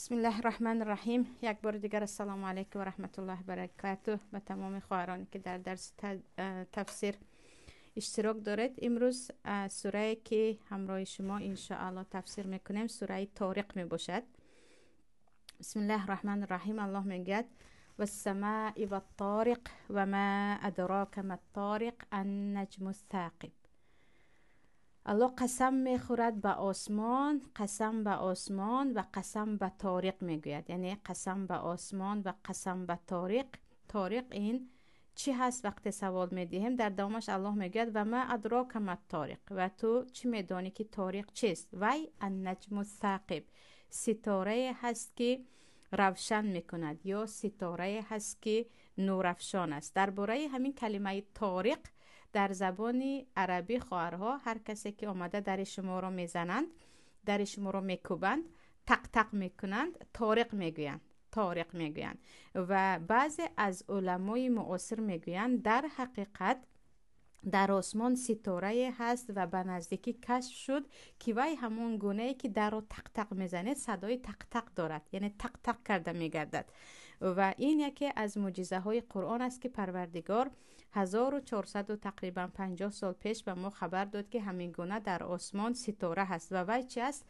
بسم الله الرحمن الرحیم. یک بار دیگر السلام علیکم و رحمت الله برکاته به تمام خواهرانی که در درس تفسیر اشتراک دارید. امروز سوره که همراه شما انشاءالله تفسیر میکنیم سوره طارق می باشد. بسم الله الرحمن الرحیم. الله میگوید و السماء و الطارق و ما ادراک ما الطارق النجم الثاقب. الله قسم میخورد به آسمان، قسم به آسمان و قسم به طارق میگوید. یعنی قسم به آسمان و قسم به طارق. طارق این چی هست وقتی سوال میدهیم؟ در دومش الله میگوید و ما ادراک ما الطارق، و تو چی میدانی که طارق چیست؟ وی النجم الثاقب، ستاره هست که روشن میکند یا ستاره هست که نورافشان است. درباره همین کلمه طارق در زبان عربی خواهرها هر کسی که آمده در شما را میزنند، در شما را میکوبند، تق تق میکنند، طارق میگویند، طارق میگویند. و بعضی از علمای معاصر میگویند در حقیقت در آسمان ستاره هست و به نزدیکی کشف شد که وی همون گونه که در رو تق تق میزنه صدای تق تق دارد، یعنی تق تق کرده میگردد. و این یکی از معجزه های قرآن است که پروردگار 1400 تقریبا 50 سال پیش به ما خبر داد که همین گونه در آسمان ستاره هست. و وی چی است؟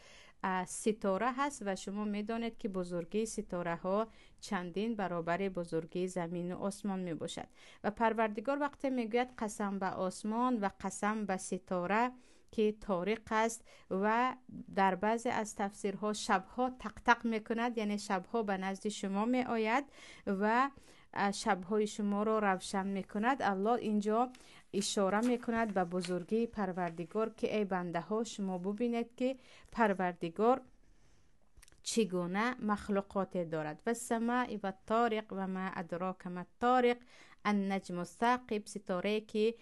ستاره هست و شما میدانید که بزرگی ستاره ها چندین برابر بزرگی زمین و آسمان می باشد. و پروردگار وقتی میگوید قسم به آسمان و قسم به ستاره که طارق است و در بعضی از تفسیرها شبها تق تق میکند، یعنی شبها به نزد شما می آید و شبهای شما را روشن میکند. الله اینجا اشاره میکند به بزرگی پروردگار که ای بنده ها شما ببینید که پروردگار چگونه مخلوقات دارد. و السماء و الطارق و ما ادراک ما الطارق النجم الثاقب، ستاره که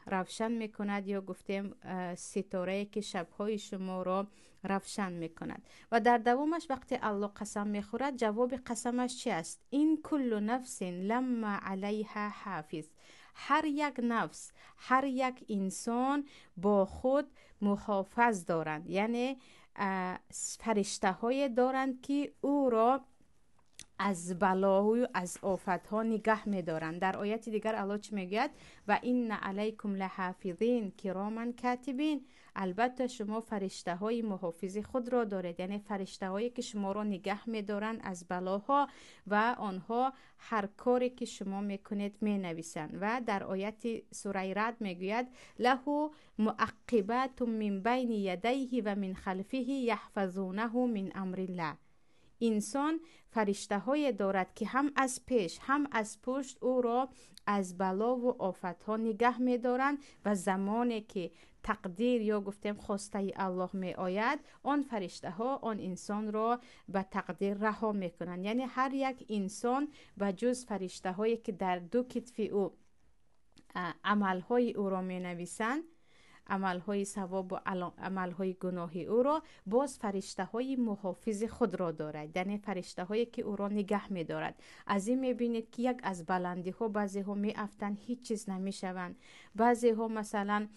روشن میکند یا گفتیم ستاره که شبهای شما را روشن میکند. و در دومش وقتی الله قسم میخورد جواب قسمش چی است؟ این کل نفس لما علیها حافظ. هر یک نفس، هر یک انسان با خود محافظ دارند، یعنی فرشته های دارند که او را از بلاها و از آفتها نگه می‌دارند. در آیت دیگر الله چی میگوید؟ و این علیکم لحافظین کراما کاتبین. البته شما فرشته های محافظ خود را دارید، یعنی فرشته هایی که شما را نگه می‌دارند از بلاها و آنها هر کاری که شما میکنید مینویسند. و در آیت سوره رعد میگوید له معقبات من بین یدیه و من خلفه یحفظونه من امر الله. انسان فرشته های دارد که هم از پیش هم از پشت او را از بلا و آفت ها نگه می دارند و زمانی که تقدیر یا گفتیم خواسته الله می آید آن فرشته ها آن انسان را به تقدیر رها می کنند. یعنی هر یک انسان به جز فرشته هایی که در دو کتف او عمل های او را می نویسند، عملهای ثواب و عملهای گناهی او را، باز فرشته های محافظ خود را دارد، یعنی فرشته هایی که او را نگه می دارد. از این می بینید که یک از بلندی ها بعضی ها می افتند هیچ چیز نمی شوند، بعضی ها مثلا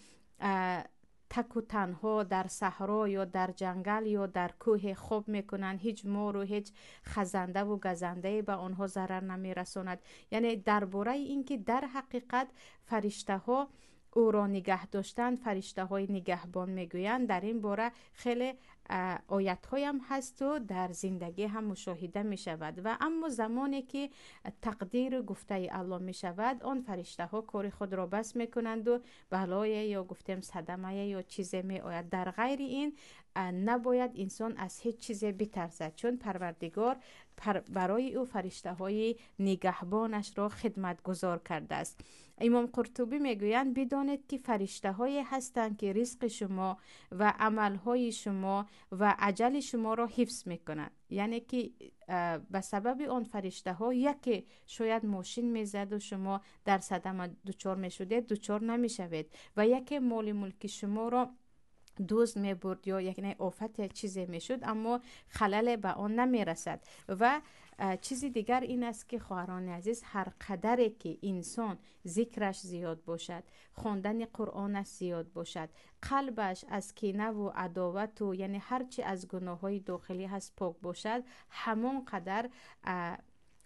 تک و تنها در صحرا یا در جنگل یا در کوه خواب میکنند، هیچ مار و هیچ خزنده و گزنده به آنها ضرر نمی رساند. یعنی درباره اینکه در حقیقت فرشته ها او را نگه داشتن، فرشته های نگهبان میگویند، در این باره خیلی آیت هایم هست و در زندگی هم مشاهده می شود. و اما زمانی که تقدیر گفته الله می شود آن فرشته ها کار خود را بس می کنند و بلای یا گفتیم صدمه یا چیزی می آید. در غیر این نباید انسان از هیچ چیزی بترسد، چون پروردگار برای او فرشته های نگهبانش را خدمتگزار کرده است. امام قرطبی میگویند بدانید که فرشته های هستند که رزق شما و عمل های شما و اجل شما را حفظ میکنند. یعنی که به سبب آن فرشته ها یکی شاید ماشین میزد و شما در صدمه دچار میشدید دچار نمیشوید و یکی مال ملک شما را دزد میبرد یا یک آفت چیزی میشد، اما خلل به آن نمیرسد. و چیزی دیگر این است که خواهران عزیز، هر قدری که انسان ذکرش زیاد باشد، خواندن قرآنش زیاد باشد، قلبش از کینه و عداوت و یعنی هرچی از گناه‌های داخلی هست پاک باشد، همان قدر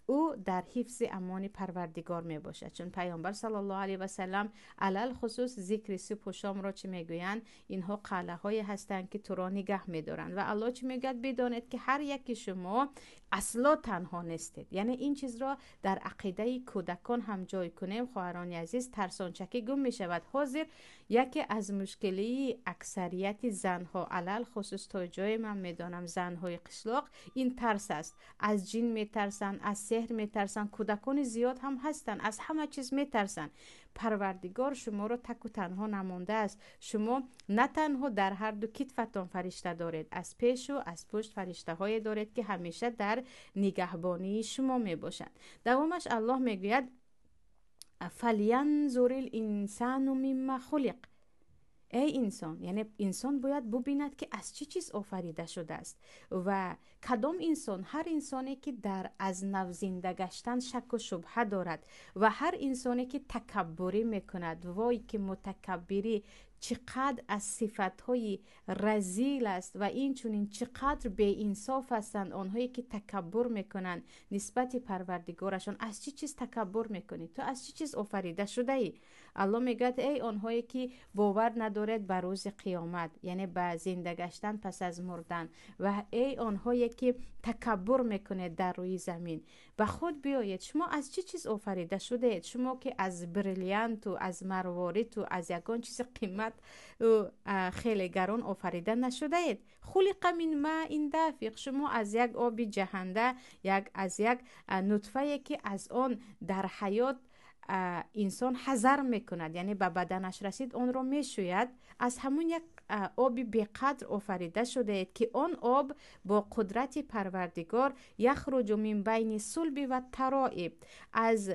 او در حفظ امان پروردگار می باشد. چون پیامبر صلی الله علیه و سلم علل خصوص ذکر صبح و شام را چه میگویند؟ اینها قلعه های هستند که تو را نگه میدارند. و الله چه میگوید؟ بدانید که هر یکی شما اصلا تنها نیستید. یعنی این چیز را در عقیده کودکان هم جای کنیم خواهران عزیز، ترسانچکی گم می شود. حاضر یکی از مشکلی اکثریت زنها، علل خصوص تا جای من میدانم زنهای قشلاق، این ترس است. از جن میترسند، از سحر میترسن، کودکان زیاد هم هستن، از همه چیز میترسن. پروردگار شما را تک و تنها نمانده است. شما نه تنها در هر دو کتفتان فرشته دارید، از پیش و از پشت فرشته های دارید که همیشه در نگهبانی شما می باشند. دومش الله میگوید فلینظر الانسان مما خلق. ای انسان، یعنی انسان باید ببیند که از چه چیز آفریده شده است و کدام انسان، هر انسانی که در از نو زنده گشتن شک و شبهه دارد و هر انسانی که تکبری میکند، وای که متکبری چقدر از صفتهای رذیل است و این چنین چقدر بی انصاف هستند آنهایی که تکبر میکنند نسبت پروردگارشان. از چه چیز تکبر میکنی؟ تو از چه چیز آفریده شده ای؟ الله میگوید ای آنهایی که باور ندارید به روز قیامت، یعنی به زنده گشتن پس از مردن، و ای آنهایی که تکبر میکنید در روی زمین، به خود بیایید. شما از چه چیز آفریده شده اید؟ شما که از بریلیانت و از مروارید و از یگان چیز قیمت و خیلی گران آفریده نشده اید. خلق من ماء دافق، شما از یک آب جهنده، یک از یک نطفه که از آن در حیات انسان حذر میکند، یعنی به بدنش رسید آن را میشوید، از همون یک آب بیقدر آفریده شده اید که آن آب با قدرت پروردگار یخرج من بین صلب و ترائب، از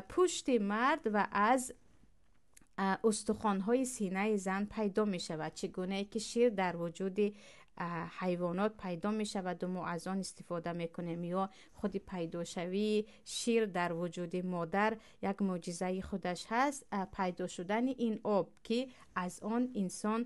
پشت مرد و از استخوان‌های سینه زن پیدا می شود. چگونه که شیر در وجود حیوانات پیدا می شود و ما از آن استفاده می کنیم، یا خود پیداشوی شیر در وجود مادر یک معجزه خودش هست. پیدا شدن این آب که از آن انسان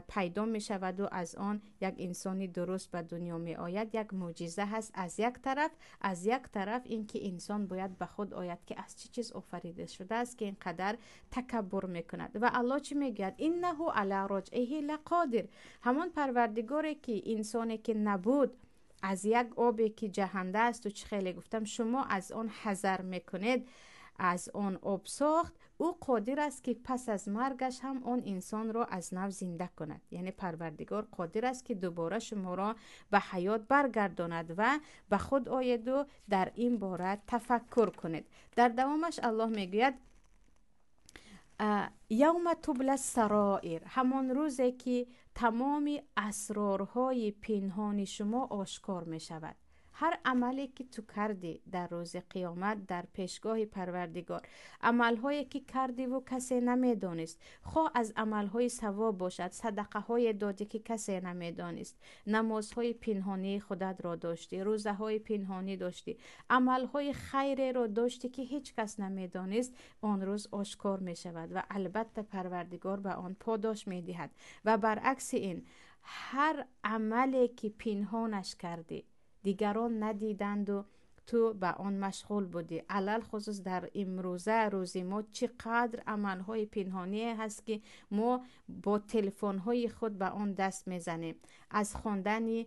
پیدا می شود و از آن یک انسانی درست به دنیا می آید، یک معجزه هست از یک طرف. از یک طرف اینکه انسان باید به خود آید که از چه چیز آفریده شده است که اینقدر تکبر می کند. و الله چی می گوید؟ انه علی رجعه لقادر. همان پروردگاری که انسانی که نبود از یک آبی که جهنده است و چه خیلی گفتم شما از آن حذر می کنید، از آن آب ساخت، او قادر است که پس از مرگش هم آن انسان را از نو زنده کند. یعنی پروردگار قادر است که دوباره شما را به حیات برگرداند و به خود آید و در این باره تفکر کنید. در دوامش الله میگوید یوم تبلی السرائر، همان روزی که تمام اسرارهای پنهان شما آشکار می شود. هر عملی که تو کردی در روز قیامت در پیشگاه پروردگار، عملهایی که کردی و کسی نمیدانست، خواه از عملهای ثواب باشد، صدقه های دادی که کسی نمیدانست، نمازهای پنهانی خودت را داشتی، روزه های پنهانی داشتی، عملهای خیر را داشتی که هیچ کس نمیدانست، آن روز آشکار می شود و البته پروردگار به آن پاداش می دهد. و برعکس این، هر عملی که پنهانش کردی، دیگران ندیدند و تو به آن مشغول بودی، علل خصوص در امروزه روزی ما چقدر عملهای پنهانی هست که ما با تلفن‌های خود به آن دست میزنیم، از خواندن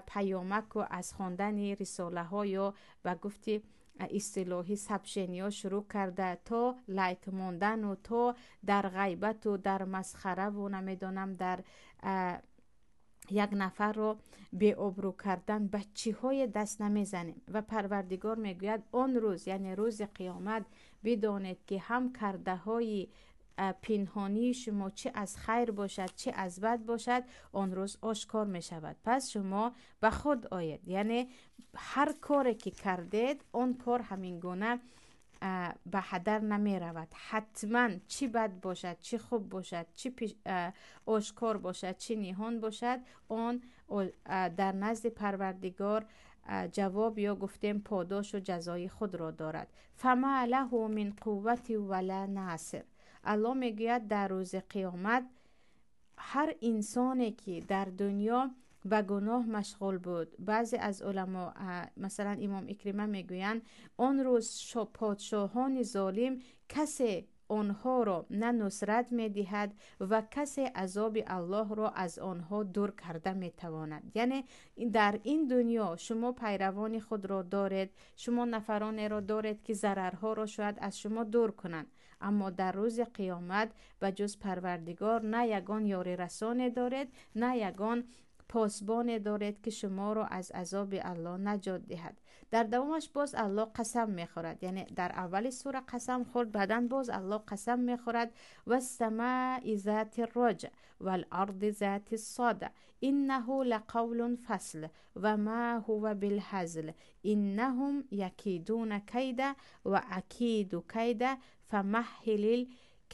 پیامک و از خواندن رساله ها یا به گفتی اصطلاحی سبشنیا شروع کرده تا لایک ماندن و تا در غیبت و در مسخره و نمیدانم در یک نفر رو بی آبرو کردن، به چیهای دست نمیزنیم. و پروردگار میگوید آن روز، یعنی روز قیامت، بدانید که هم کرده های پنهانی شما چه از خیر باشد چه از بد باشد، آن روز آشکار می شود. پس شما به خود آید، یعنی هر کاری که کردید آن کار همین گونه ба ҳадар намеравад. Ҳатман чӣ бад бошад, чӣ хуб бошад, чӣ ошкор бошад, чӣ ниҳон бошад, он дар назди Парвардигор ҷавоб ё гуфтем подошу ҷазои худро дорад. Фама лаҳу мин қуввати вала наср. Аллоҳ мегӯяд, дар рӯзи қиёмат ҳар инсоне ки дар дунё ба гуноҳ машғул буд, баъзе аз уламо, масалан имом Икрима мегӯянд, он рӯз подшоҳони золим касе онҳоро на нусрат медиҳад ва касе азоби Аллоҳро аз онҳо дур карда метавонад. Яъне дар ин дунё шумо пайравони худро доред, шумо нафаронеро доред ки зарарҳоро шояд аз шумо дур кунанд, аммо дар рӯзи қиёмат ба ҷуз Парвардигор на ягон ёрирасоне доред, на ягон посбоне доред ки шуморо аз азоби Аллоҳ наҷот диҳад. Дар давомаш боз Аллоҳ қасам мехӯрад, яъне дар аввали сура қасам хӯрд, баъдан боз Аллоҳ қасам мехӯрад: вассамаи зати роҷ валарди зати сода иннаҳу лақавлун фасл ва ма ҳува билҳазл иннаҳум якидуна кайда ва акиду кайда фамаҳҳилил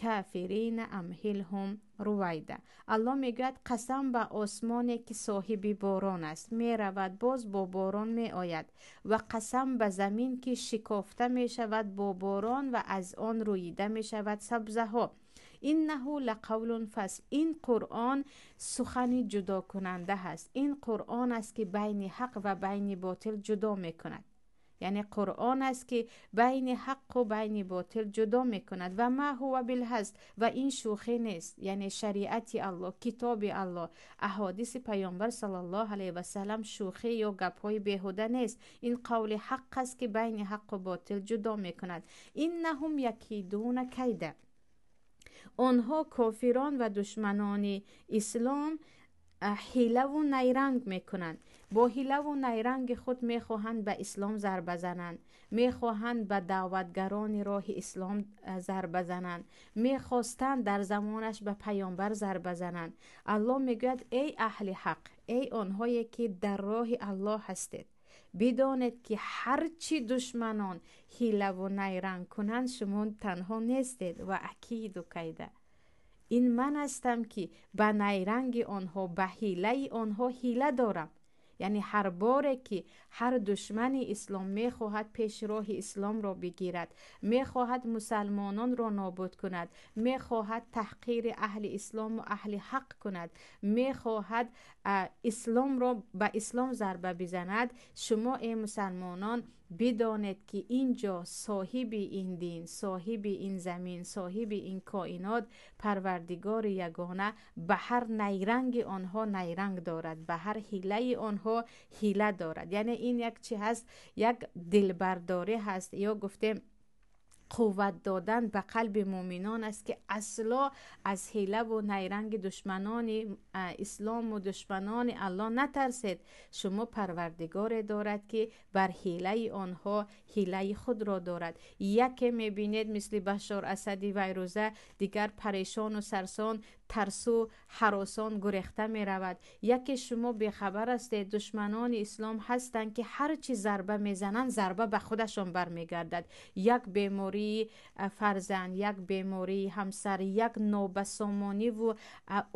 кафирина амҳилҳум рувайда. Аллоҳ мегӯяд, қасам ба осмоне ки соҳиби борон аст, меравад боз бо борон меояд, ва қасам ба замин ки шикофта мешавад бо борон ва аз он рӯида мешавад сабзаҳо. Иннаҳу лақавлун фасл. Ин Қуръон сухани ҷудокунанда ҳаст. Ин Қуръон аст ки байни ҳақ ва байни ботил ҷудо мекунад. Яъне Қуръон аст ки байни ҳаққу байни ботил ҷудо мекунад. Ва ма ҳува билҳазл, ва ин шӯхӣ нест. Яъне шариати Аллоҳ, китоби Аллоҳ, аҳодиси Паёмбар саллаллоҳу алайҳи васаллам шӯхӣ ё гапҳои беҳуда нест. Ин қавли ҳақ аст ки байни ҳаққу ботил ҷудо мекунад. Иннаҳум якидуна кайда. Онҳо кофирон ва душманони ислом ҳилаву найранг мекунанд. Бо ҳилаву найранги худ мехоҳанд ба ислом зарба зананд, мехоҳанд ба даъватгарони роҳи ислом зарба зананд, мехостанд дар замонаш ба Паёмбар зарба зананд. Аллоҳ мегӯяд, эй аҳли ҳақ, эй онҳое ки дар роҳи Аллоҳ ҳастед, бидонед ки ҳарчи душманон ҳилаву найранг кунанд, шумо танҳо нестед. Ва акиду кайда. Ин ман ҳастам ки ба найранги онҳо, ба ҳилаи онҳо ҳила дорам. Яъне ҳар боре ки ҳар душмани ислом мехоҳад пеши роҳи исломро бигирад, мехоҳад мусалмононро нобуд кунад, мехоҳад таҳқири аҳли ислому аҳли ҳақ кунад, мехоҳад исломро ба ислом зарба бизанад, шумо эй мусалмонон бидонед ки инҷо соҳиби ин дин, соҳиби ин замин, соҳиби ин коинот, Парвардигори ягона ба ҳар найранги онҳо найранг дорад, ба ҳар ҳилаи онҳо ҳила дорад. Яъне ин як чи ҳаст, як дилбардорӣ ҳаст, ё гуфтем қувват додан ба қалби муъминон аст ки асло аз ҳилаву найранги душманони ислому душманони Аллоҳ натарсед. Шумо Парвардигоре дорад ки бар ҳилаи онҳо ҳилаи худро дорад. Яке мебинед мисли Башор Асади вайрӯза дигар парешону сарсон, тарсу ҳаросон гурехта меравад. Яке шумо бехабар ҳастед, душманони ислом ҳастанд ки ҳар чи зарба мезананд, зарба ба худашон бармегардад. Як бемории фарзанд, як бемории ҳамсар, як нобасомониву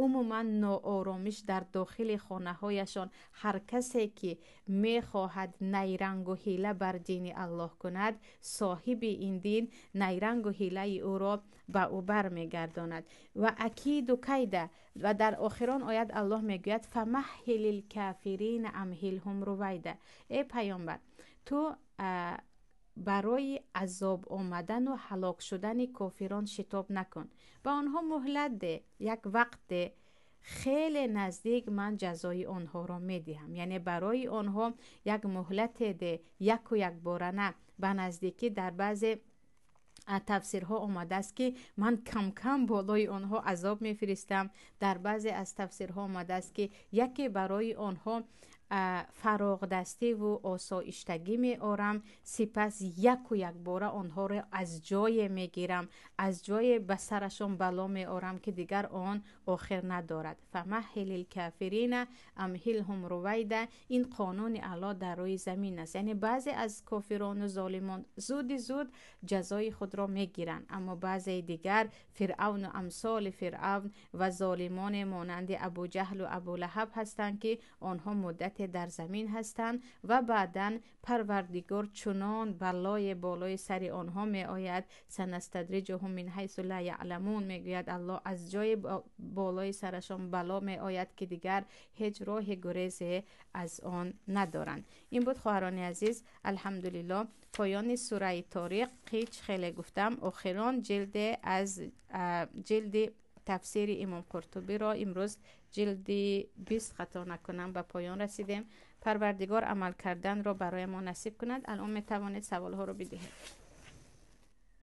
умуман нооромиш дар дохили хонаҳояшон. Ҳар касе ки мехоҳад найрангу ҳила бар дини Аллоҳ кунад, соҳиби ин дин найрангу ҳилаи ӯро ба ӯ бармегардонад. Ва акиду кайда. Ва дар охирон оят Аллоҳ мегӯяд: фамаҳҳилил кафирина амҳилҳум рувайда. Эй Паёмбар, ту барои азоб омадану ҳалок шудани кофирон шитоб накун, ба онҳо муҳлат де, як вақт де, хеле наздик ман ҷазои онҳоро медиҳам. Яъне барои онҳо як муҳлате де, яку якбора на, ба наздикӣ. Дар баъзе тафсирҳо омадааст ки ман кам-кам болои онҳо азоб мефиристам. Дар баъзе аз тафсирҳо омадааст ки яке барои онҳо фароғдастӣ ву осоиштагӣ меорам, сипас яку якбора онҳоро аз ҷое мегирам, аз ҷое ба сарашон бало меорам, ки дигар он охир надорад. Фамаҳҳили лкофирина амҳилҳум рувайда. Ин қонуни Аллоҳ дар рӯи замин аст. Яъне баъзе аз кофирону золимон зуди зуд ҷазои худро мегиранд, аммо баъзеи дигар, Фиръавну амсоли Фиръавн ва золимоне монанди Абуҷаҳлу Абулаҳаб ҳастанд, ки онҳо муддате дар замин ҳастанд ва баъдан Парвардигор чунон балое болои сари онҳо меояд. Санастадриҷуҳум мин ҳайсу ла яъламун, мегӯяд Аллоҳ, аз ҷои болои сарашон бало меояд, ки дигар ҳеҷ роҳи гурезе аз он надоранд. Ин буд, хоҳарони азиз, алҳамдулиллоҳ, поёни сураи Ториқ, ки чӣ хеле гуфтам, охирон ҷилде аз ҷилди тафсири Имом Қуртубиро имрӯз, ҷилди 20, хато накунам, ба поён расидем. Парвардигор амал карданро барои мо насиб кунад. Алон метавонед саволҳоро бидиҳед.